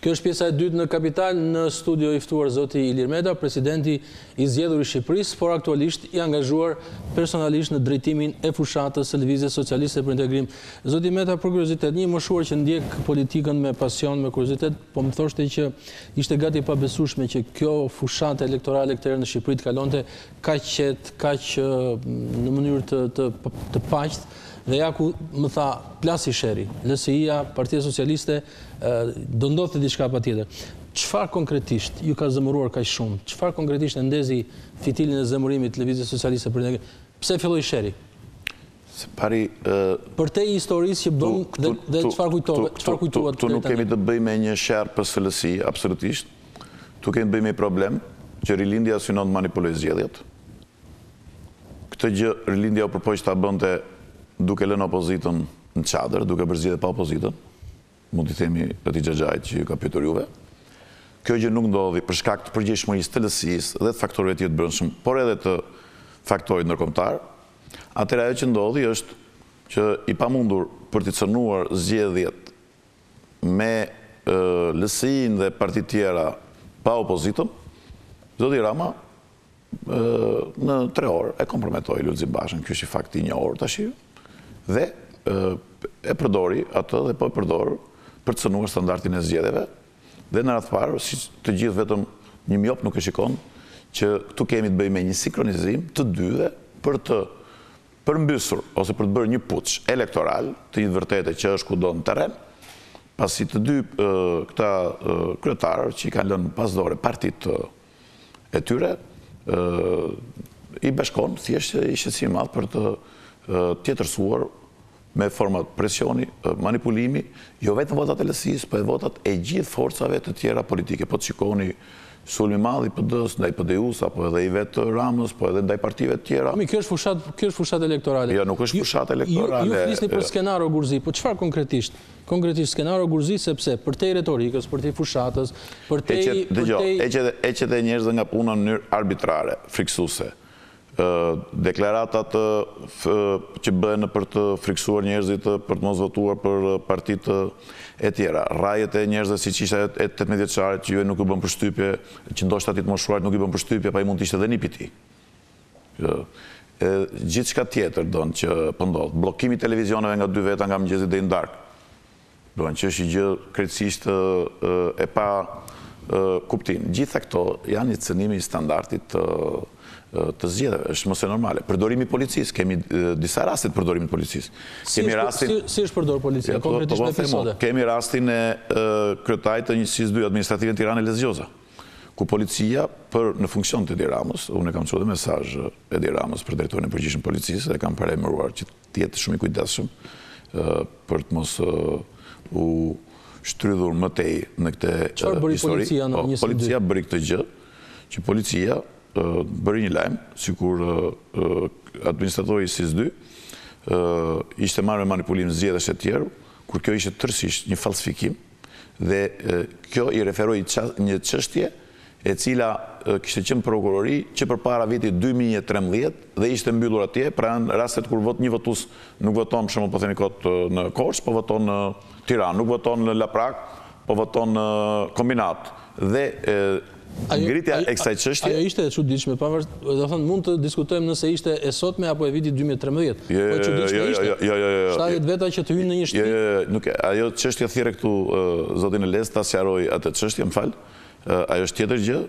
Kjo është pjesa e dytë në Kapital, në studio i ftuar zoti Ilir Meta, presidenti i zgjedhur i Shqipërisë, por aktualisht i angazhuar personalisht në drejtimin e fushatës së Lëvizjes Socialiste për Integrim. Zoti Meta, për kuriozitet, një i moshuar që ndjek politikën me pasion, me kuriozitet, po më thoshte që ishte gati e pabesueshme që kjo fushatë elektorale këtë herë në Shqipëri të kalonte kaq qetë, kaq në mënyrë të të të paqtë dhe ja ku më tha plasi sherri, LSI-ja, Partia Socialiste do ndodhte diçka patjetër. Çfarë konkretisht ju ka zemëruar kaq shumë? Çfarë konkretisht e ndezi fitilin e zemërimit të Lëvizjes Socialiste për Integrim? Pse filloi sherri? Së pari Përtej historisë që bën dhe dhe çfarë kujtove, çfarë kujtuat Këtu nuk kemi të bëjmë me një sherr PS-LSI, absolutisht. Këtu kemi të bëjmë me një problem që Rilindja synon të manipulojë zgjedhjet. Këtë gjë Rilindja u përpoq ta bënte duke lënë opozitën në çadër, duke bërë zgjedhje pa opozitën. Mund t'i themi atij xhaxhait që ju ka pyetur juve. Kjo gjë nuk ndodhi për shkak të përgjegjshmërisë të LSI-së dhe të faktorëve të tjerë të brendshëm, por edhe të faktorit ndërkombëtar. Atëherë ajo që ndodhi është që i pamundur për t'i cënuar zgjedhjet me LSI-në dhe partitë tjera pa opozitën, zoti Rama në tre orë e komprometoi Lulzim Bashën, ky është një fakt i njohur tashi, dhe e përdori atë dhe po e përdor për të cënuar standardin e zgjedhjeve, dhe në radhë të parë, si të gjithë vetëm një miop nuk e shikon, që këtu kemi të bëjmë me një sinkronizim të dyve për të përmbysur ose për të bërë një puç elektoral të një të vërtete që është kudo në terren, pasi të dy këta kryetarë që i kanë lënë pas dore partitë e tyre, i bashkon thjesht një shqetësim i madh për të tjetërsuar me forma presioni, manipulimi, jo vetëm votat e LSI-së, po edhe votat e gjithë forcave të tjera politike. Po të shikoni sulmi i madh i PD-së ndaj PDIU-së apo edhe i vetë Ramës, po edhe ndaj partive të tjera. Mi, kjo është fushatë, kjo është fushatë elektorale. Jo, nuk është fushatë elektorale. Ju flisni për skenar ogurzi, po çfarë konkretisht? Konkretisht skenar ogurzi sepse përtej retorikës, përtej fushatës, përtej Dëgjo, heqjet e njerëzve nga puna në mënyrë arbitrare, frikësuese. Deklaratat që bëhen për të frikësuar njerëzit për të mos votuar për partitë e tjera. Rrahjet e njerëzve siç ishte ajo e 18 vjeçarit që juve nuk ju bën përshtypje, që ndoshta atij të moshuarit nuk i bën përshtypje, po ai mund të ishte dhe nipi i tij. Gjithçka tjetër don që po ndodh. Bllokimi i televizioneve nga dy veta nga mëngjesi deri në darkë. Don që është një gjë krejtësisht e pa kuptim. Gjitha këto janë një cënim i standardit të të zgjedhjeve. Është më se normale. Përdorimi i policisë, kemi disa raste të përdorimit të policisë. Kemi rastin Si është përdorur policia po, konkretisht po, në episode? Kemi rastin e kryetarit të njësisë 2 administrative në Tiranë Elez Gjoza. ku policia për në funksion të Edi Ramës, unë e kam çuar dhe mesazh Edi Ramës për drejtorin e përgjithshëm të policisë dhe kam paralajmëruar që të jetë shumë i kujdesshëm për të mos u shtrydhur më tej në këtë histori. Çfarë bëri policia në po, njësinë 2? Policia bëri këtë gjë, që policia bëri një lajm, sikur administratori i SIS 2 ishte marrë me manipulim zgjedhjesh e tjerë, kur kjo ishte tërësisht një falsifikim, Dhe kjo i referoi një çështje e cila kishte qenë prokurori që përpara vitit 2013 dhe ishte mbyllur atje, pra janë rastet kur vot një votues nuk voton, për shembull po themi kot në Korçë, po voton në Tiranë, nuk voton në Laprakë, po voton në Kombinat. Dhe ngritja e kësaj çështje Ajo ishte e çuditshme, pavarësisht, do të thënë mund të diskutojmë nëse ishte e sotme apo e vitit 2013. Jo, po e çuditshme jo, ishte. Jo, jo, jo. 70 veta që të hyjnë në një shtëpi. Jo, jo, jo, nuk ajo çështje thirre këtu zotin Elez ta sqaroj atë çështje, më fal. Ajo është tjetër gjë,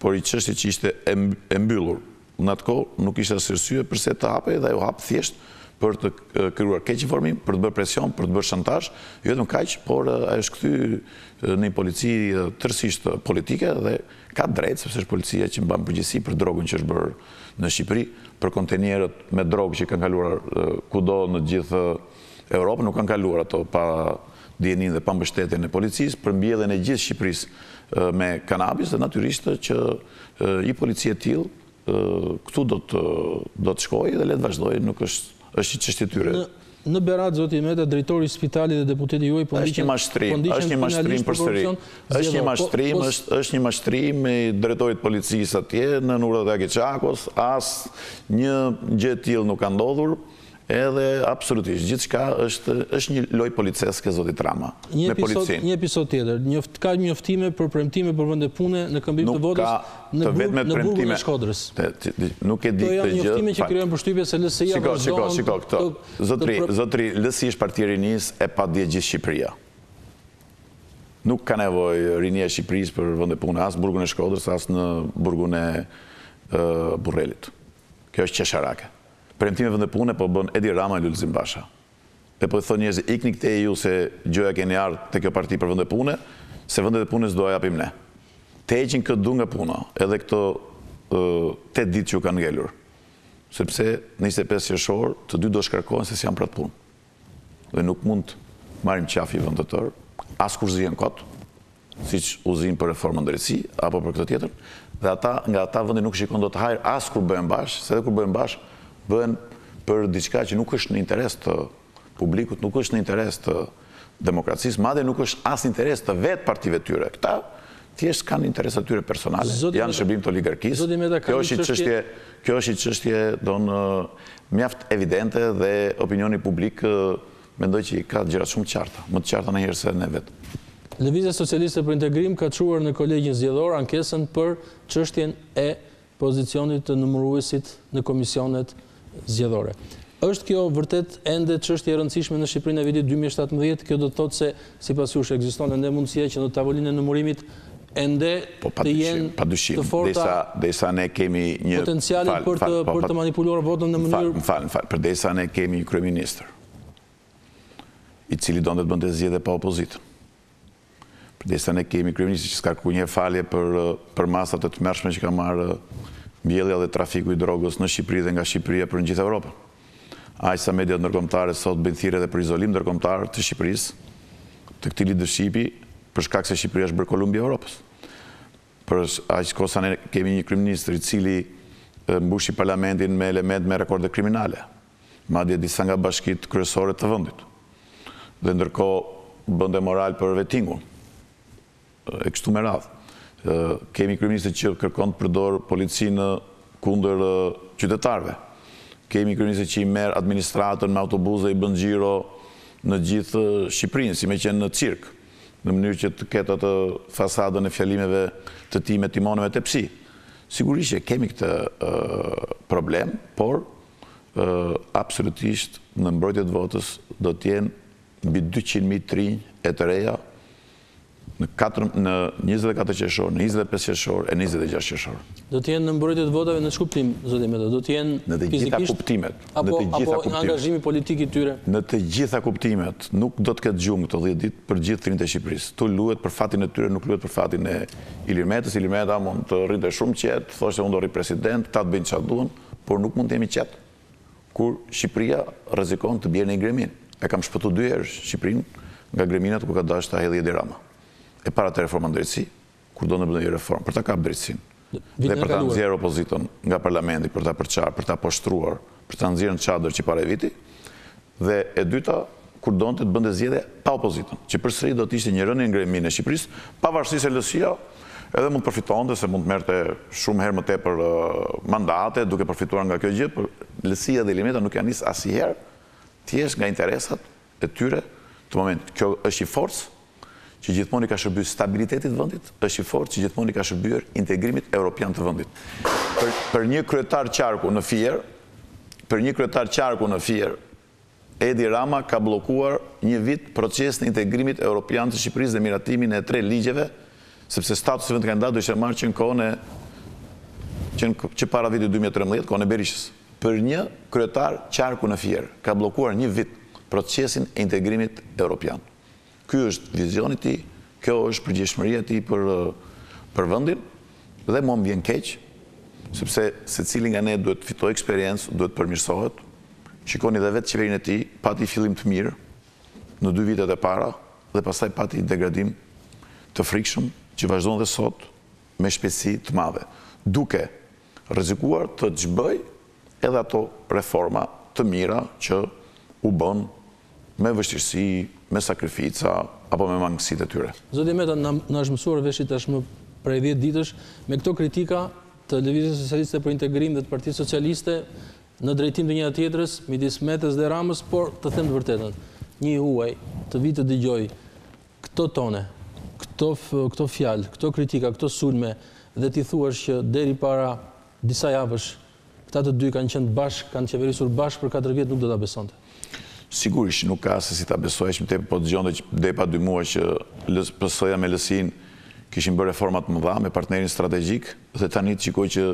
por një çështje që ishte e mbyllur. Në atë kohë nuk ishte asnjë arsye përse të hapej dhe ajo u hap thjesht për të krijuar keqinformim, për të bërë presion, për të bërë shantazh, jo vetëm kaq, por ajo është kthy në një polici tërësisht politike dhe ka drejtë, sepse është policia që mban përgjegjësi për drogën që është bërë në Shqipëri, për kontenierët me drogë që kanë kaluar kudo në gjithë Europën, nuk kanë kaluar ato pa dijeninë dhe pa mbështetjen e policisë, për mbjelljen e gjithë Shqipërisë me kanabis dhe natyrisht që një polici e tillë këtu do të do të shkojë dhe le të vazhdojë, nuk është është një çështje tyre. Në në Berat zoti Meta, drejtori i spitalit dhe deputeti juaj po ndiqen po ndiqen është një mashtrim përsëri. Është një po, mashtrim, po, është është një mashtrim i drejtorit të policisë atje në urdhrat e Agi Çakos, as një gjë e tillë nuk ka ndodhur. Edhe absolutisht gjithçka është është një lojë policeske e zotit Rama me policinë. Një episod tjetër, ka njoftime për premtime për vende pune në këmbim të votës në burgun e Shkodrës. Nuk e di këtë gjë. Këto janë njoftime që krijojnë përshtypje se LSI-ja vazhdon. Shiko, shiko, shiko këto. Zotri, zotri, LSI është parti e rinisë e pa dje gjithë Shqipëria. Nuk ka nevojë rinia e Shqipërisë për vende pune as në burgun e Shkodrës, as në burgun e Burrelit. Kjo është qesharake. Premtime vende pune po bën Edi Rama e Lulzim Basha. Dhe po i thonë njerëzit ikni këtej ju se gjoja keni ardhë te kjo parti për vende pune, se vendet e punës do ua japim ne. Të heqin kë duan nga puna, edhe këto 8 ditë që u kanë ngelur. Sepse në 25 qershor të dy do shkarkohen se s'janë për atë punë. Dhe nuk mund të marrim qafë një vend të tërë, as kur zihen kot, siç u zinë për reformën në drejtësi apo për këtë tjetër, dhe ata nga ata vendi nuk shikon dot hajr as kur bëhen bashkë, se edhe kur bëhen bashkë, bëhen për diçka që nuk është në interes të publikut, nuk është në interes të demokracisë, madje nuk është as në interes të vetë partive të tyre. Këta thjesht kanë interesat e tyre personale, janë në shërbim të oligarkisë. Kjo është një çështje, kjo është një çështje don mjaft evidente dhe opinioni publik Mendoj që i ka gjërat shumë të qarta, më të qarta ndonjëherë se ne vetë. Lëvizja Socialiste për Integrim ka çuar në Kolegjin Zgjedhor ankesën për çështjen e pozicionit të numëruesit në komisionet zgjedhore. Është kjo vërtet ende çështje e rëndësishme në Shqipërinë e vitit 2017? Kjo do të thotë se sipas jush ekziston ende mundësia që në tavolinën e numërimit ende po, të jenë të forta derisa ne kemi një potencialit për të po, për të manipuluar votën në mënyrë Më fal, më fal, përderisa ne kemi një kryeministër i cili donte të bënte zgjedhje pa opozitën. Përderisa ne kemi kryeministër që s'ka kërkuar një falje për përmasat e tmerrshme që ka marrë mbjellja dhe trafiku i drogës në Shqipëri dhe nga Shqipëria për në gjithë Evropën. Aq sa mediat ndërkombëtare sot bëjnë thirrje edhe për izolim ndërkombëtar të Shqipërisë, të këtij leadershipi, për shkak se Shqipëria është bërë Kolumbia e Evropës. Për aq kohë sa ne kemi një kryeministër i cili mbushi parlamentin me elementë me rekorde kriminale, madje disa nga bashkitë kryesore të vendit. Dhe ndërkohë bënte moral për vetingun. E kështu me radhë. Kemi kryeministër që kërkon të përdorë policinë kundër qytetarëve. Kemi kryeministër që i merr administratën me autobus dhe i bën xhiro në gjithë Shqipërinë, si me qenë në cirk, në mënyrë që të ketë atë fasadën e fjalimeve të tij me timone me tepsi. Sigurisht që kemi këtë problem, por absolutisht në mbrojtje të votës do të jenë mbi 200.000 të rinj e të reja në katër në 24 qershor, në 25 qershor e 26 qershor. Do të jenë në mbrojtje të votave në ç'kuptim, zoti Meta, do të jenë në të gjitha kuptimet, në të gjitha kuptimet. Angazhimi politik i tyre. Në të gjitha kuptimet, nuk do të ketë gjumë këto 10 ditë për gjithë të rinjtë e Shqipërisë. Këtu luhet për fatin e tyre, nuk luhet për fatin e Ilir Metës. Ilir Meta mund të rrinte shumë qetë, të thoshte unë do rri president, këta të bëjnë çfarë duan, por nuk mund të jemi qetë kur Shqipëria rrezikon të bjerë në një greminë. E kam shpëtu dy herë Shqipërinë nga greminat ku ka dashur ta hedhë Edi Rama. E para te reforma në drejtësi, kur donte të bënte një reformë për ta kap drejtësinë dhe për ta nxjerrë opozitën nga parlamenti, për ta përçarë, për ta poshtruar, për ta nxjerrë në çadër që para viti, dhe e dyta, kur donte të bënte zgjedhje pa opozitën, që përsëri do të ishte një rënie në greminë e Shqipërisë, pavarësisht se LSI-ja edhe mund të përfitonte se mund të merrte shumë herë më tepër mandate duke përfituar nga kjo gjë, por LSI-ja dhe Ilir Meta nuk janë nis asnjëherë thjesht nga interesat e tyre të momentit. Kjo është një forcë që gjithmonë i ka shërbyer stabilitetit të vendit, është një forcë që gjithmonë i ka shërbyer integrimit europian të vendit. Për, për një kryetar qarku në Fier, për një kryetar qarku në Fier, Edi Rama ka bllokuar një vit procesin e integrimit europian të Shqipërisë dhe miratimin e tre ligjeve, sepse statusi i vendit kandidat do ishte marrë që në kohën e që, në, që para vitit 2013, kohën e Berishës. Për një kryetar qarku në Fier, ka bllokuar një vit procesin e integrimit europian. Ky është vizioni i tij, kjo është përgjegjshmëria e tij për për vendin dhe mua më vjen keq, sepse secili nga ne duhet të fitojë eksperiencë, duhet të përmirësohet. Shikoni dhe vetë qeverinë e tij, pati fillim të mirë në dy vitet e para dhe pastaj pati degradim të frikshëm që vazhdon dhe sot me shpejtësi të madhe, duke rrezikuar të zhbëjë edhe ato reforma të mira që u bënë me vështirësi, me sakrifica apo me mangësitë e tyre. Zoti Meta, na na është mësuar veshi tashmë prej 10 ditësh me këto kritika të Lëvizjes Socialiste për Integrim dhe të Partisë Socialiste. në drejtim të njëra tjetrës, midis Metës dhe Ramës, por të them të vërtetën, një i huaj të vijë të dëgjojë këto tone, këto këto fjalë, këto kritika, këto sulme dhe t'i thuash që deri para disa javësh këta të dy kanë qenë bashkë, kanë qeverisur bashkë për katër vjet nuk do ta besonte. Sigurisht që nuk ka se si ta besojë, aq më tepër po dëgjonte që deri para dy muajsh që PS-ja me LSI-në kishin bërë reforma të mëdha me partnerin strategjik dhe tani të shikojë që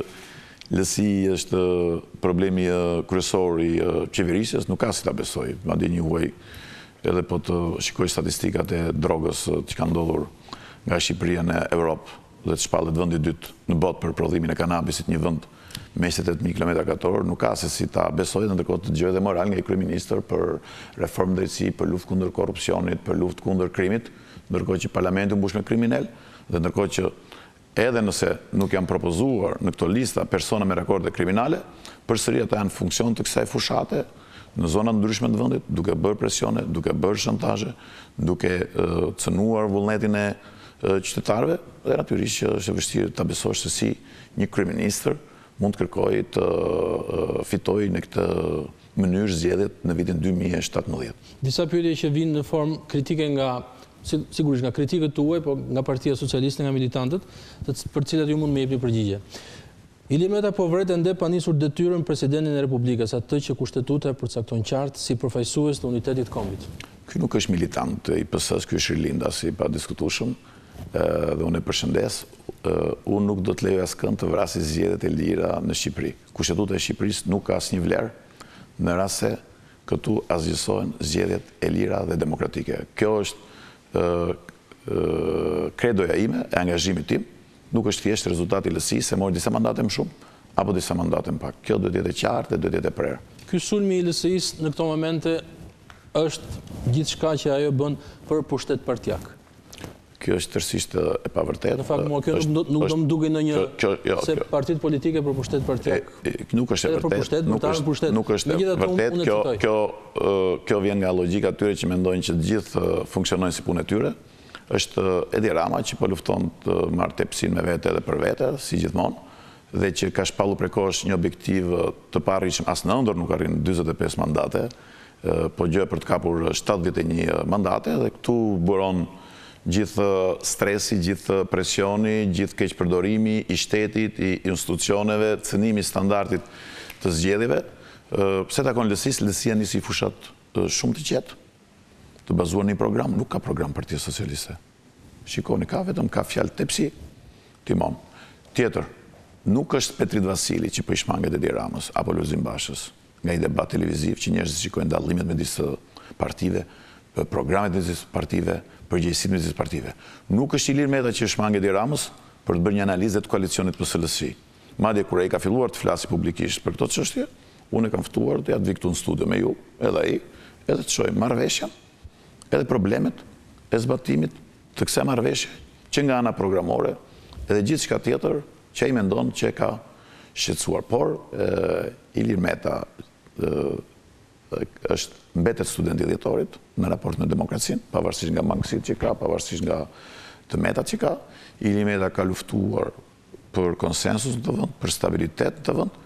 LSI është problemi kryesor i qeverisjes, nuk ka si ta besojë, madje një i huaj edhe po të shikojë statistikat e drogës që kanë ndodhur nga Shqipëria në Evropë dhe të shpallet vendi i dytë në botë për prodhimin e kanabisit një vend me 28.000 kilometra katror, nuk ka se si ta besojë dhe ndërkohë të dëgjojë dhe moral nga një kryeministër për reformë në drejtësi, për luftë kundër korrupsionit, për luftë kundër krimit, ndërkohë që parlamenti u mbush me kriminelë dhe ndërkohë që Edhe nëse nuk janë propozuar në këto lista persona me rekorde kriminale, përsëri ata janë në funksion të kësaj fushate në zona të ndryshme të vendit, duke bërë presione, duke bërë shantazhe, duke cënuar vullnetin e qytetarëve dhe natyrisht që është e vështirë ta besosh se si një kryeministër mund të kërkojë të fitojë në këtë mënyrë zgjedhjet në vitin 2017. Disa pyetje që vijnë në formë kritike nga sigurisht nga kritikët tuaj, po nga Partia Socialiste, nga militantët, për të cilat ju mund të më jepni përgjigje. Ilir Meta po vret ende pa nisur detyrën presidentin e Republikës, atë që Kushtetuta e përcakton qartë si përfaqësues të unitetit të kombit. Ky nuk është militant i PS-së, ky është rilindas i padiskutueshëm dhe unë e përshëndes. Unë nuk do të lejoj askënd të vrasë zgjedhjet e lira në Shqipëri. Kushtetuta e Shqipërisë nuk ka asnjë vlerë në rast se Këtu asgjësohen zgjedhjet e lira dhe demokratike. Kjo është kredoja ime e angazhimit tim, nuk është thjesht rezultati i LSI-së se mori disa mandate më shumë apo disa mandate më pak. Kjo duhet të jetë e qartë dhe duhet të jetë e prerë. Ky sulmi i LSI-së në këto momente është gjithçka që ajo bën për pushtet partiak. Kjo është tërësisht e pavërtetë. Në fakt, mua kjo nuk do më dukej ndonjë jo, se partitë politike për pushtet partiak. Nuk është e vërtetë. Për pushtet, për të pushtet. Nuk është e vërtetë. Kjo, kjo, kjo vjen nga logjika e atyre që mendojnë që të gjithë funksionojnë si puna e tyre. Është Edi Rama që po lufton të marrë tepsinë me vete edhe për vete, si gjithmonë, dhe që ka shpallur prej kohësh një objektiv të paarritshëm, as në ëndërr nuk arrin 45 mandate, po gjoja për të kapur 71 mandate dhe këtu buron gjithë stresi, gjithë presioni, gjithë keqpërdorimi i shtetit, i institucioneve, cënimi i standardit të zgjedhjeve. Sa i takon LSI-së, LSI-ja nisi një fushatë shumë të qetë, të bazuar në një program, nuk ka program Partia Socialiste. Shikoni, ka vetëm ka fjalë tepsi, timon. Tjetër, nuk është Petrit Vasili që po i shmanget Edi Ramës apo Lulzim Bashës. Nga një debat televiziv që njerëzit shikojnë dallimet midis partive, programet midis partive, përgjegjësitë midis partive. Nuk është Ilir Meta që i shmanget Edi Ramës për të bërë një analizë të koalicionit PS-LSI. Madje kur ai ka filluar të flasi publikisht për këto çështje, unë e kam ftuar të ja të vijë këtu në studio me ju, edhe ai, edhe të shohim marrëveshjen, edhe problemet e zbatimit të kësaj marrëveshje, që nga ana programore, edhe gjithçka tjetër që ai mendon që e ka shqetësuar. Por, Ilir Meta është mbetet student i dhjetorit në raport me demokracinë, pavarësisht nga mangësitë që ka, pavarësisht nga të metat që ka. Ilir Meta ka luftuar për konsensus në këtë vend, për stabilitet në këtë vend.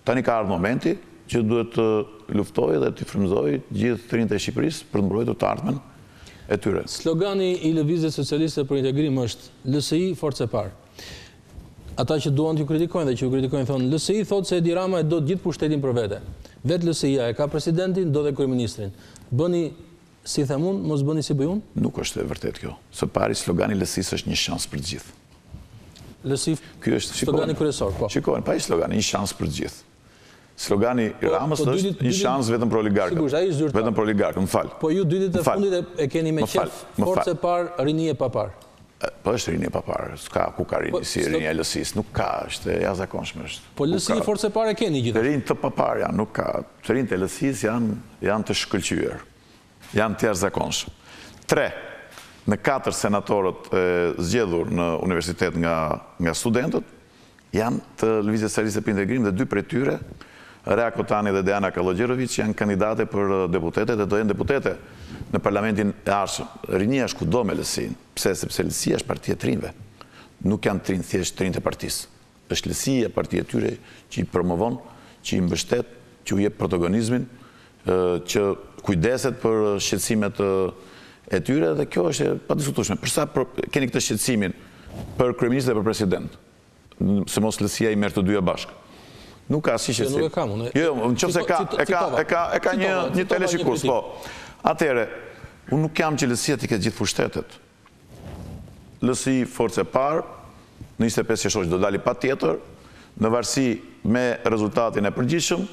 Tani ka ardhur momenti që duhet të luftojë dhe të frymëzojë gjithë të rinjtë e Shqipërisë për të mbrojtur të ardhmen e tyre. Slogani i Lëvizjes Socialiste për Integrim është LSI forcë e parë. Ata që duan t'ju kritikojnë dhe që ju kritikojnë thonë LSI thotë se Edi Rama e do gjithë pushtetin për vete. Vetë LSI-ja e ka presidentin, do dhe kryeministrin. Bëni si them unë, mos bëni si bëj unë? Nuk është e vërtetë kjo. Së pari slogani i LSI-së është një shans për të gjithë. LSI Ky është slogani kryesor, po. Shikojeni, pa i slogani, një shans për të gjithë. Slogani i po, Ramës po, është një shans vetëm për oligarkët. Sigurisht, ai është zyrtar. Vetëm për oligarkët, më fal. Po ju dy ditët e fundit e keni me qejf, forcë e parë, rini e paparë. Po është rini e paparë, s'ka ku ka rini po, si rinia e LSI-së, nuk ka, është e jashtëzakonshme është. Po LSI forcë e parë e keni gjithashtu. Të rinj të paparë janë, nuk ka. Të rinjtë e LSI-së janë janë të shkëlqyer. Janë të jashtëzakonshëm. Tre në katër senatorët e zgjedhur në universitet nga nga studentët janë të Lëvizjes Socialiste për Integrim dhe dy prej tyre, Rea Kotani dhe Dejana Kallogjeroviq janë kandidate për deputete dhe do jenë deputete në parlamentin e ardhshëm. Rinia është kudo me LSI-në. Pse? Sepse LSI është parti e të rinjve. Nuk janë të rinj thjesht të rinjtë e partisë. Është LSI-ja parti e tyre që i promovon, që i mbështet që u jep protagonizmin, që kujdeset për shqetësimet e tyre dhe kjo është e padiskutueshme. Për sa keni këtë shqetësimin për kryeministër dhe për president, se mos LSI-ja i merr të dyja bashkë. Nuk ka asnjë shqetësim. Jo, nuk e kam unë. Jo, jo, në qoftë se ka, e ka, e ka, e ka një një teleshikues, po. Atëherë, unë nuk jam që LSI-ja t'i ketë gjithë pushtetet. LSI forcë e parë, në 25 qershor që do dali patjetër, në varësi me rezultatin e përgjithshëm,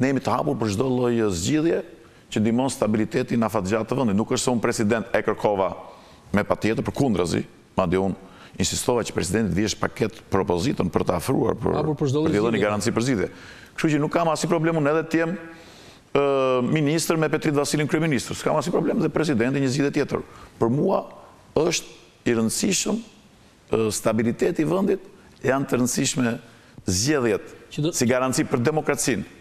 ne jemi të hapur për çdo lloj zgjidhje që ndihmon stabilitetin afatgjatë të vendit. Nuk është se unë president e kërkova me patjetër, përkundrazi, madje unë insistova që presidenti të vijë paketë për opozitën, për të afruar, për për t'i dhënë një garanci për zgjidhje. Kështu që nuk kam asnjë problem unë edhe të jem ministër me Petrit Vasilin kryeministër. S'kam asnjë problem dhe presidenti një zgjidhje tjetër. Për mua është i rëndësishëm stabiliteti i vendit, janë të rëndësishme zgjedhjet si garanci për demokracinë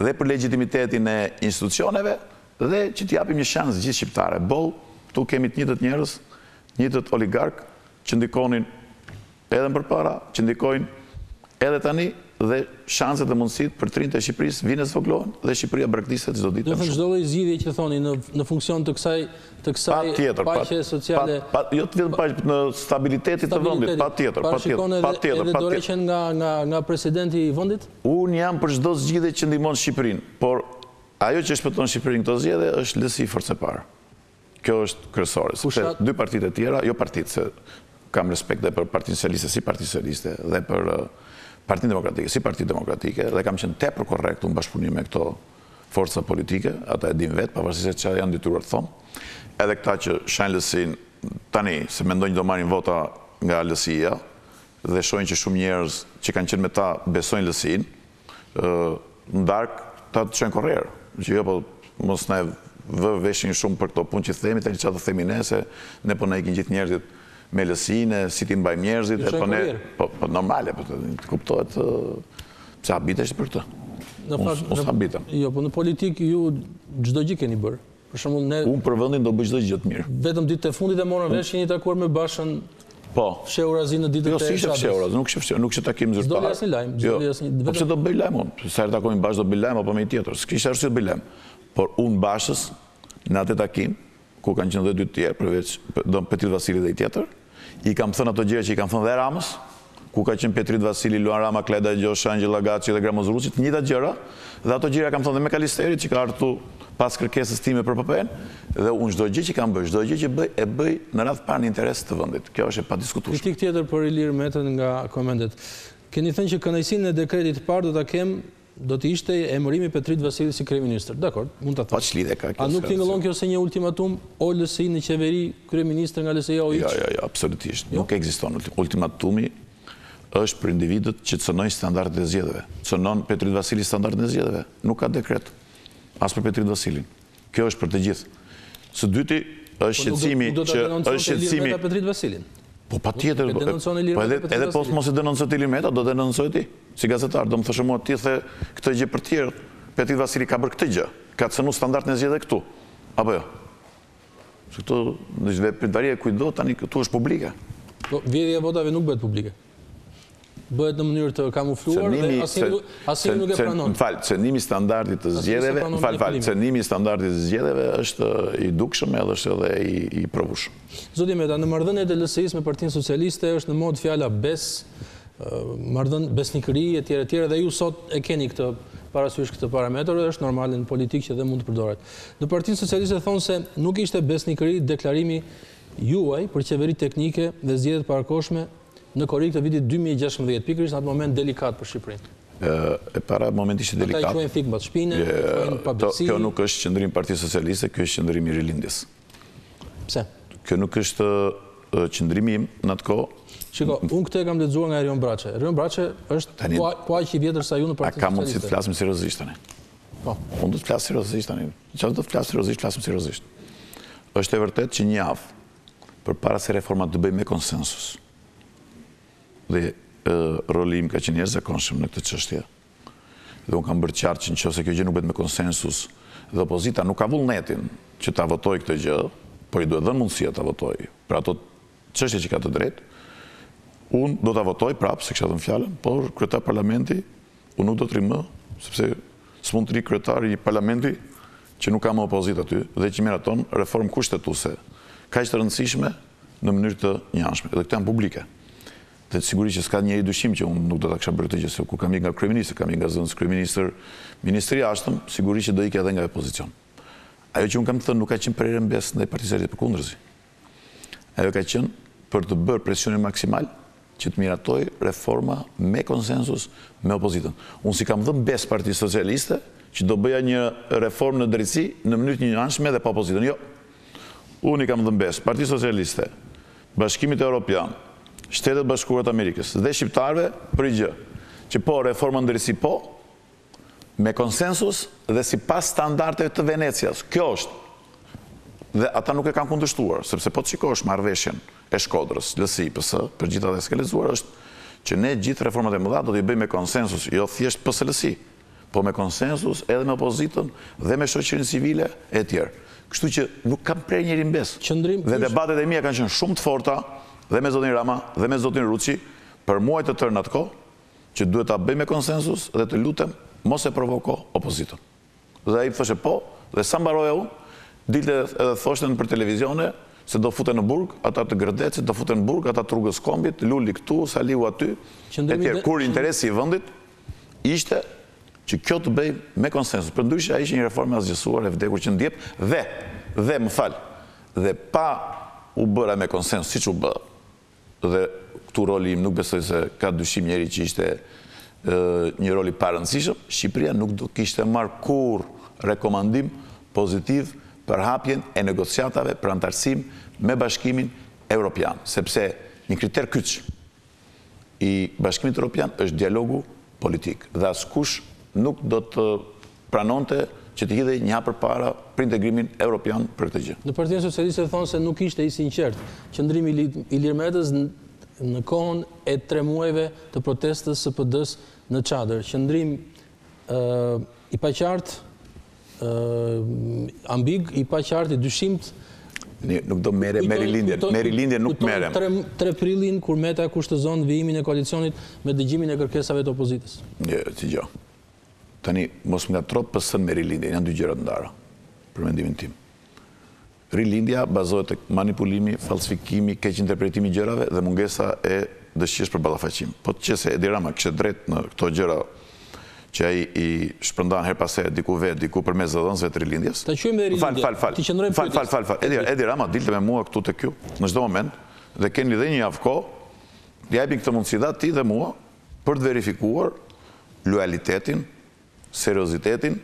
dhe për legjitimitetin e institucioneve dhe që t'i japim një shans gjithë shqiptarëve. Boll, këtu kemi të njëjtët njerëz, të njëjtët oligarkë që ndikonin edhe më përpara, që ndikojnë edhe tani dhe shanset dhe mundësitë për të rinjtë e Shqipërisë vijnë e zvogëlohen dhe Shqipëria braktiset çdo ditë më shumë. Çdo lloj zgjidhje që thoni në në funksion të kësaj të kësaj paqe sociale. Pa, jo të vetëm paqe, në stabilitetit të vendit, patjetër, patjetër, patjetër, edhe dorëheqjen nga nga nga presidenti i vendit? Unë jam për çdo zgjidhje që ndihmon Shqipërinë, por ajo që shpëton Shqipërinë këto zgjedhje është LSI forcë e parë. Kjo është kryesore, sepse dy partitë e tjera, jo partitë, se kam respekt dhe për Partinë Socialiste si Parti Socialiste dhe për Partinë Demokratike si Parti Demokratike dhe kam qenë tepër korrekt në bashkëpunim me këto forca politike, ata e dinë vetë, pavarësisht se çfarë janë detyruar të thonë. Edhe këta që shajnë LSI-në tani, se mendojnë që do marrin vota nga LSI-ja dhe shohin që shumë njerëz që kanë qenë me ta besojnë LSI-në, në darkë ta të çojnë korrier. Që jo, po mos na e vë veshin shumë për këto punë që themi, tani çfarë do themi ne, se ne po na ikin gjithë njerëzit me LSI-në, si t'i mbajmë njerëzit, e po ne, po, po normale, po të kuptohet, pse habitesh për këtë? Në fakt, unë s'habitem. Jo, po në politikë ju çdo gjë keni bërë. Për shembull ne Unë për vendin do bëj çdo gjë të mirë. Vetëm ditët e fundit e morëm vesh që jeni takuar me Bashën. Po. Fshehurazi në ditët jo, e Jo, s'ishte fshehurazi, nuk ishte fshehurazi, nuk ishte takim zyrtar. S'doli asnjë lajm, jo. s'doli asnjë. Po pse do bëj lajm unë? Sa herë takohemi bashkë do bëj lajm apo me një tjetër. S'kishte arsye të bëj lajm. Por unë Bashës në atë takim ku kanë qenë dhe dy të tjerë përveç do Petrit Vasili dhe i tjetër, I kam thënë ato gjëra që i kam thënë dhe Ramës, ku ka qenë Petrit Vasili, Luan Rama, Klajda Gjosha, Engjëll Agaçi dhe Gramoz Ruçi, të njëjtat gjëra, dhe ato gjëra kam thënë dhe McAllisterit që ka ardhur këtu pas kërkesës time për PPE-në, dhe unë çdo gjë që kam bërë, çdo gjë që bëj, e bëj në radhë të parë në interes të vendit. Kjo është e padiskutueshme. Kritikë tjetër për Ilir Metën nga komentet. Keni thënë që kënaqësinë e dekretit të parë do ta kem Do të ishte emërimi i Petrit Vasilit si kryeministër. Dakord, mund ta them. Po ç'lidhje ka kjo? A nuk tingëllon kjo si një ultimatum o LSI në qeveri, kryeministër nga LSI-ja o hiç? Jo, jo, jo, absolutisht. Jo? Nuk ekziston ultimatumi është për individët që cënojnë standardet e zgjedhjeve. Cënon Petrit Vasili standardin e zgjedhjeve. Nuk ka dekret as për Petrit Vasilin. Kjo është për të gjithë. Së dyti, është po shqetësimi që është shqetësimi Meta Petrit Vasilin. Po patjetër, po edhe edhe po mos e denonconte Ilir Meta, do denoncoje ti si gazetar, do më thoshe mua ti the këtë gjë për të tjerët. Petrit Vasili ka bërë këtë gjë, ka cënu standardin e zgjedhjeve këtu. Apo jo? Se këto në veprimtari e kujtdo tani këtu është publike. Po vjedhja e votave nuk bëhet publike. Bëhet në mënyrë të kamufluar dhe asnjë asnjë nuk e pranon. Më fal, cënimi i standardit të zgjedhjeve, më fal, fal, cënimi i standardit të zgjedhjeve është i dukshëm edhe është edhe i i provueshëm. Zoti Meta, në marrëdhëniet e LSI-së me Partinë Socialiste është në modë fjala besë, marrëdhënie besnikëri etj etj dhe ju sot e keni këtë parasysh këtë parametër dhe është normale në politikë që dhe mund të përdoret. Në Partinë Socialiste thonë se nuk ishte besnikëri deklarimi juaj për qeveri teknike dhe zgjedhje të parakohshme në korrik të vitit 2016, pikërisht në atë moment delikat për Shqipërinë. E para, momenti ishte delikat. Ata i quajnë thikë mbas shpine, i quajnë pabesi. Kjo nuk është qëndrim i Partisë Socialiste, kjo është qëndrim i Rilindjes. Pse? Kjo nuk është qëndrimi im në atë kohë. Shiko, unë këtë e kam lexuar nga Erion Braçe. Erion Braçe është po, po aq i vjetër sa ju në Partinë Socialiste. A ka mundësi të flasim seriozisht tani? Po. Unë do të flas seriozisht tani. Çfarë do të flas seriozisht, flasim seriozisht. Është e vërtetë që një javë përpara se reforma të bëhej me konsensus. Dhe roli im ka qenë i jashtëzakonshëm në këtë çështje. Dhe unë kam bërë qartë që në qoftë se kjo gjë nuk bëhet me konsensus dhe opozita nuk ka vullnetin që ta votojë këtë gjë, por i duhet dhënë mundësia ta votojë. Për ato çështje që ka të drejtë, unë do ta votoj prapë, se kisha dhënë fjalën, por kryetar parlamenti unë nuk do të rri më, sepse. S'mund të rri kryetar i një parlamenti që nuk ka më opozitë aty dhe që miraton reformë kushtetuese kaq të rëndësishme në mënyrë të njëanshme. Dhe këto janë publike. Dhe sigurisht që s'ka njeri dyshim që unë nuk do ta kisha bërë këtë gjë, se kur kam ikë nga kryeministër, kam ikë nga zëvendëskryeministër, ministër i jashtëm, sigurisht që do ikja edhe nga ai pozicion. Ajo që unë kam thënë nuk ka qenë prerje në besë ndaj Partisë Socialiste, përkundrazi. Ajo ka qenë për të bërë presionin maksimal që të miratojë reforma me konsensus me opozitën. Unë s'i kam dhënë besë Partisë Socialiste që do bëja një reformë në drejtësi në mënyrë të njëanshme dhe pa opozitën. Jo. Unë i kam dhënë besë Partisë Socialiste, Bashkimit Europian, Shtetet e Bashkuara të Amerikës dhe shqiptarëve për një gjë, që po reforma në drejtësi po, me konsensus dhe sipas standardeve të Venecias. Kjo është. Dhe ata nuk e kanë kundërshtuar, sepse po të shikosh marrëveshjen e Shkodrës, LSI, PS, për gjithë ata që s'e kanë lexuar, është që ne gjithë reformat e mëdha do t'i bëjmë me konsensus, jo thjesht PS-LSI, po me konsensus edhe me opozitën dhe me shoqërinë civile e tjerë. Kështu që nuk kam prerë njeri në besë. Dhe debatet e mia kanë qenë shumë të forta dhe me zotin Rama dhe me zotin Ruçi për muaj të tërë në atë kohë, që duhet ta bëjmë me konsensus dhe të lutem mos e provoko opozitën. Dhe ai thoshte po, dhe sa mbaroja unë, dilte edhe thoshte nëpër televizione se do futen në burg ata të Gërdecit, do futen në burg ata të Rrugës Kombit, Luli këtu, Saliu aty, etj. Kur interesi i vendit ishte që kjo të bëhej me konsensus. Përndryshe ajo ishte një reformë e asgjësuar, e vdekur që në djep dhe dhe më fal, dhe pa u bërë me konsensus siç u bë, dhe këtu roli im nuk besoj se ka dyshim njeri që ishte një rol i parëndësishëm, Shqipëria nuk do kishte marrë kurrë rekomandim pozitiv për hapjen e negociatave për anëtarësim me Bashkimin Europian, sepse një kriter kyç i Bashkimit Europian është dialogu politik dhe askush nuk do të pranonte që të hidhej një hap përpara për integrimin europian për këtë gjë. Në Partinë Socialiste thonë se nuk ishte i sinqertë qëndrimi i Ilir Metës në kohën e tre muajve të protestës së PD-së në çadër. Qëndrim i paqartë, ambig, i paqartë, i dyshimtë. Nuk do merrem me rilindjen, me rilindjen nuk merrem. 3 prillin kur Meta kushtëzon vijimin e koalicionit me dëgjimin e kërkesave të opozitës. Jo, dëgjo. Tani, mos ngatërro PS-në me Rilindjen, janë dy gjëra të ndara, për mendimin tim. Rilindja bazohet tek manipulimi, falsifikimi, keqinterpretimi i gjërave dhe mungesa e dëshirës për ballafaqim. Po të qe se Edi Rama kishte drejt në këto gjëra që ai i shpërndan herë pas here diku vetë, diku përmes zëdhënësve të Rilindjes. Ta quajmë dhe Rilindje. Fal, fal, fal. T'i qëndrojmë pyetjes. Fal, fal, fal, fal. Edi, Edi Rama dilte me mua këtu tek ju në çdo moment dhe keni dhe një javë kohë, t'ia japin këtë mundësi dhe atij dhe mua për të verifikuar lojalitetin, seriozitetin,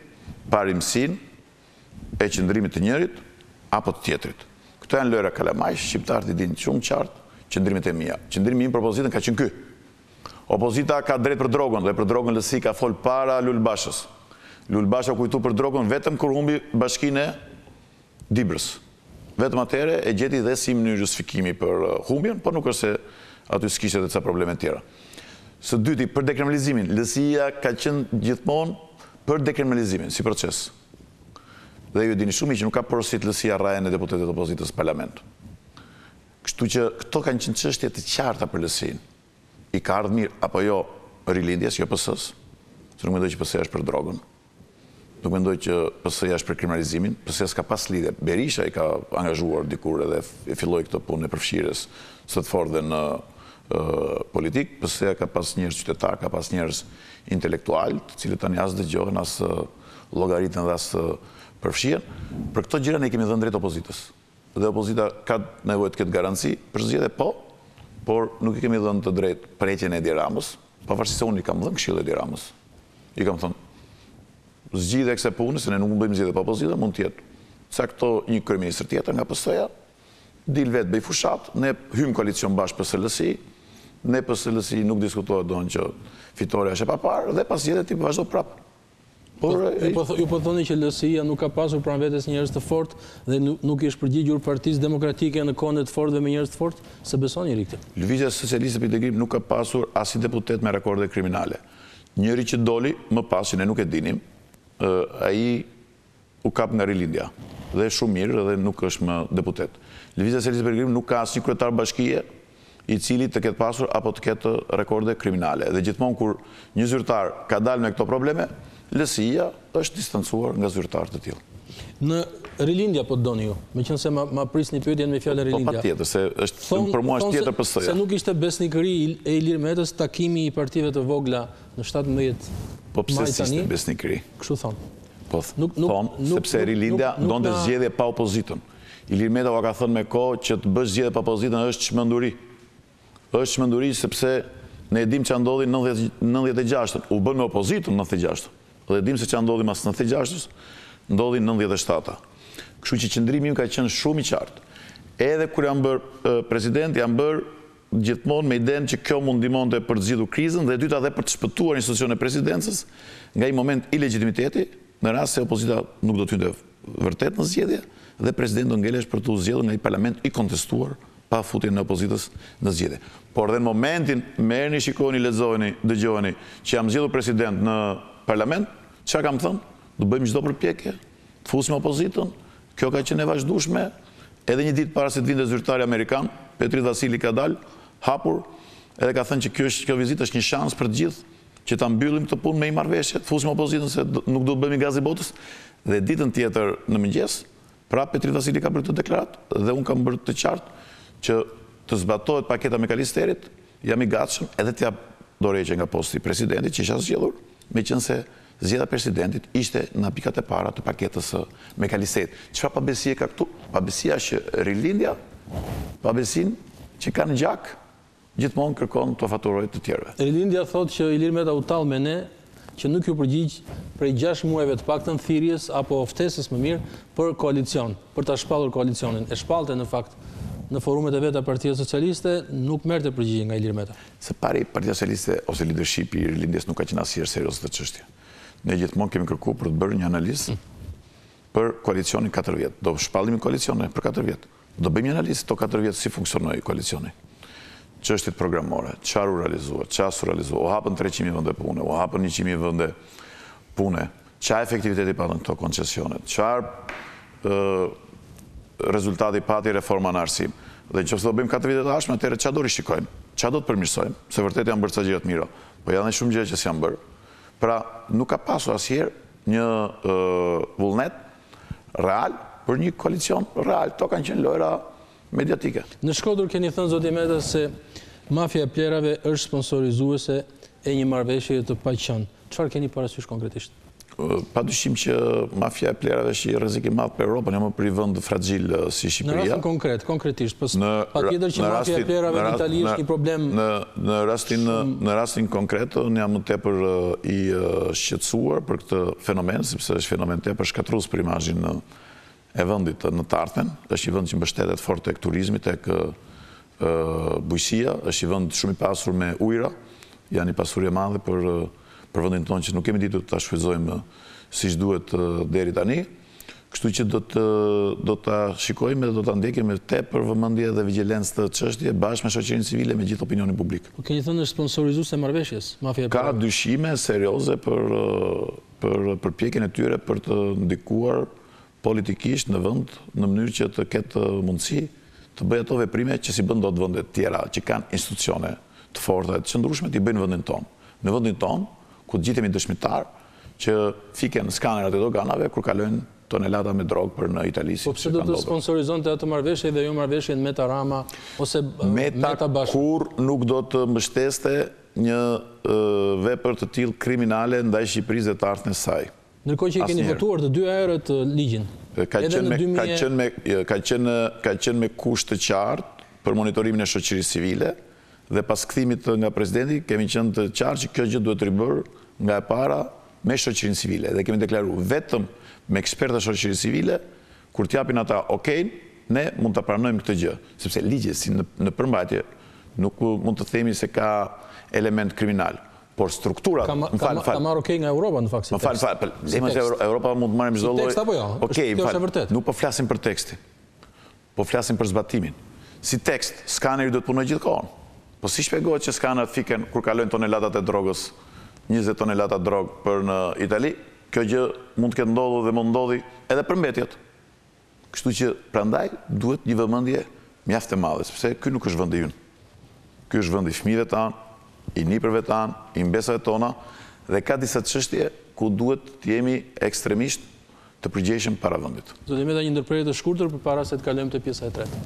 parimësinë e qëndrimit të njërit apo të tjetrit. Këto janë lojra kalamajsh, shqiptarët i dinë shumë qartë qëndrimet e mia. Qëndrimi im për opozitën ka qenë ky. Opozita ka drejtë për drogën dhe për drogën LSI ka fol para Lul Bashës. Lul Basha u kujtu për drogën vetëm kur humbi bashkinë e Dibrës. Vetëm atëherë e gjeti dhe si mënyrë justifikimi për humbjen, por nuk është se aty s'kishte edhe ca probleme të tjera. Së dyti, për dekriminalizimin, LSI-ja ka qenë gjithmonë për dekriminalizimin si proces. Dhe ju e dini shumë mirë që nuk ka porosit LSI-ja rrahjen e deputetëve të opozitës në parlament. Kështu që këto kanë qenë çështje të qarta për LSI-në. I ka ardhur mirë apo jo Rilindjes, jo PS-së, se nuk mendoj që PS-ja është për drogën. Nuk mendoj që PS-ja është për kriminalizimin, PS-ja s'ka pas lidhje. Berisha i ka angazhuar dikur edhe e filloi këtë punë e përfshirjes së të fortëve në politikë. PS-ja ka pas njerëz qytetarë, ka pas njerëz intelektualë, të cilët tani as dëgjohen, as llogariten dhe as përfshihen. Për këto gjëra ne i kemi dhënë drejt opozitës. Dhe opozita ka nevojë të ketë garanci për zgjedhje, po, por nuk i kemi dhënë të drejtë për heqjen e Edi Ramës, pavarësisht se unë i kam dhënë këshillë Edi Ramës. I kam thënë, zgjidhja e kësaj pune, se ne nuk mund bëjmë zgjedhje pa opozitën, mund të jetë cakto një kryeministër tjetër nga PS-ja, dil vetë bëj fushatë, ne hyjmë koalicion bashkë PS-LSI, ne PS-LSI nuk diskutohet domethënë që fitorja është e paparë dhe pas zgjedhjeve ti vazhdo prapë. Por ju po ju po thoni që LSI-ja nuk ka pasur pranë vetes njerëz të fortë dhe nuk i është përgjigjur Partisë Demokratike në kohën e të fortëve me njerëz të fortë? S'e beson njeri këtë. Lëvizja Socialiste për Integrim nuk ka pasur asnjë deputet me rekorde kriminale. Njëri që doli më pas që ne nuk e dinim, ai u kap nga Rilindja dhe shumë mirë dhe nuk është më deputet. Lëvizja Socialiste për Integrim nuk ka asnjë kryetar bashkie i cili të ketë pasur apo të ketë rekorde kriminale. Dhe gjithmonë kur një zyrtar ka dalë me këto probleme, LSI-ja është distancuar nga zyrtarë të tillë. Në Rilindja po të doni ju, meqenëse ma, ma prisni pyetjen me fjalën po, po, Rilindja. Po patjetër, se është, thonë, për mua është tjetër PS-ja. Se nuk ishte besnikëri e Ilir Metës takimi i partive të vogla në 17 Po pse s'ishte besnikëri? Kështu thonë. Po nuk, nuk, thonë, sepse Rilindja donte zgjedhje pa opozitën. Ilir Meta ua ka thënë me kohë që të bësh zgjedhje pa opozitën është çmenduri. Është çmenduri sepse ne e dimë ça ndodhi në 96-ën, u bë me opozitën në 96-ën. Dhe e dimë se ça ndodhi mas 96-ës, ndodhi 97-a. Kështu që qëndrimi im ka qenë shumë i qartë. Edhe kur jam bërë president, jam bërë gjithmonë me idenë që kjo mund ndihmonte për të zgjidhur krizën dhe e dyta dhe për të shpëtuar institucionin e presidencës nga një moment ilegjitimiteti, në rast se opozita nuk do të hynte vërtet në zgjedhje dhe presidenti do ngelesh për t'u zgjedhur nga një parlament i kontestuar pa futjen e opozitës në zgjedhje. Por dhe në momentin, merrni, shikoni, lexojeni, dëgjojeni, që jam zgjedhur president në parlament, çfarë kam thënë? Do bëjmë çdo përpjekje, të fusim opozitën, kjo ka qenë e vazhdueshme, edhe një ditë para se të vinte zyrtari amerikan, Petrit Vasili ka dalë hapur edhe ka thënë që kjo është kjo vizitë është një shans për të gjithë që ta mbyllim këtë punë me një marrëveshje, të fusim opozitën se nuk do të bëhemi gaz i botës dhe ditën tjetër në mëngjes, prapë Petrit Vasili ka bërë këtë deklaratë dhe unë kam bërë të qartë që të zbatohet paketa e McAllisterit, jam i gatshëm edhe të jap dorëheqje nga posti i presidentit që isha zgjedhur, meqenëse zgjedhja e presidentit ishte nga pikat e para të paketës së McAllisterit. Çfarë pabesie ka këtu? Pabesia është që Rilindja, pabesinë që ka në gjak, gjithmonë kërkon t'ua faturojë të tjerëve. Rilindja thotë që Ilir Meta u tall me ne, që nuk iu përgjigj prej 6 muajve të paktën thirrjes apo ftesës më mirë për koalicion, për ta shpallur koalicionin. E shpallte në fakt në forumet e veta Partia Socialiste, nuk merrte përgjigje nga Ilir Meta. Së pari, Partia Socialiste ose leadershipi i Rilindjes nuk ka qenë asnjëherë serioz në këtë çështje. Ne gjithmonë kemi kërkuar për të bërë një analizë për koalicionin 4 vjet. Do shpallim një koalicion për 4 vjet. Do bëjmë një analizë këto 4 vjet si funksionoi koalicioni. Çështjet programore, çfarë u realizua, çfarë s'u realizua, u hapën 300.000 vende pune, u hapën 100.000 vende pune, ça efektiviteti patën këto koncesione, çfarë rezultati pati reforma në arsim. Dhe në qoftë se do bëjmë 4 vitet e ardhshme, atëherë ça do rishikojmë, ça do të përmirësojmë, se vërtet janë bërë ca gjëra të mira, po janë dhe shumë gjëra që s'janë bërë. Pra, nuk ka pasur asnjëherë një vullnet real për një koalicion real. Këto kanë qenë lojra mediatike. Në Shkodër keni thënë zoti Meta se mafia e plehrave është sponsorizuese e një marrëveshjeje të paqenë. Çfarë keni parasysh konkretisht? Pa dyshim që mafia e plehrave është një rrezik i madh për Europën, jo më për një vend fragil si Shqipëria. Në rastin konkret, konkretisht, po patjetër që mafia e plehrave në Itali është një problem në rastin në rastin konkret unë jam më tepër i shqetësuar për këtë fenomen, sepse është fenomen tepër shkatërrues për imazhin e vendit në të ardhmen. Është një vend që mbështetet fort tek turizmi, tek bujqësia, është një vend shumë i pasur me ujëra, janë një pasuri e madhe për për vendin tonë që nuk kemi ditur ta shfrytëzojmë siç duhet deri tani. Kështu që do të do ta shikojmë dhe do ta ndjekim me tepër vëmendje dhe vigjilencë këtë çështje bashkë me shoqërinë civile me gjithë opinionin publik. Po keni thënë është sponsorizuese e marrëveshjes, mafia e Ka dyshime serioze për për përpjekjen e tyre për të ndikuar politikisht në vend në mënyrë që të ketë mundësi të bëjë ato veprime që s'i bën dot vendet e tjera që kanë institucione të forta e të qëndrueshme t'i bëjnë në vendin tonë. Në vendin tonë, ku të gjithë jemi dëshmitarë që fiken skanerat e doganave kur kalojnë tonelata me drogë për në Itali siç ka ndodhur. Po pse do të sponsorizonte atë marrëveshje dhe jo marrëveshjen Meta Rama ose Meta Basha? Meta kurrë nuk do të mbështeste një vepër të tillë kriminale ndaj Shqipërisë dhe të ardhmes së saj. Ndërkohë që e keni votuar të dyja herët ligjin. Ka qenë me ka qenë me ka qenë ka qenë me kusht të qartë për monitorimin e shoqërisë civile dhe pas kthimit nga presidenti kemi qenë të qartë që kjo gjë duhet ribërë nga e para me shoqërinë civile dhe kemi deklaruar vetëm me ekspertë të shoqërisë civile kur t'japin ata okay ne mund ta pranojmë këtë gjë sepse ligji si në në përmbajtje nuk mund të themi se ka element kriminal Por strukturat, më fal, më fal. Ka marrë okay nga Europa në fakt si tekst. Më fal, fal, le më se Europa mund të marrim çdo lloj. Si tekst apo jo? Okej, më fal. Nuk po flasim për tekstin. Po flasim për zbatimin. Si tekst, skaneri duhet të punojë gjithë kohën. Po si shpjegohet që skanerat fiken kur kalojnë tonelatat e drogës, 20 tonelata drogë për në Itali? Kjo gjë mund të ketë ndodhur dhe mund të ndodhi edhe për mbetjet. Kështu që prandaj duhet një vëmendje mjaft e madhe, sepse ky nuk është vendi ynë. Ky është vendi i fëmijëve tanë, i nipërve tanë, i mbesave tona dhe ka disa çështje. ku duhet të jemi ekstremisht të përgjegjshëm para vendit. Zoti Meta një ndërprerje të shkurtër përpara se të kalojmë te pjesa e tretë.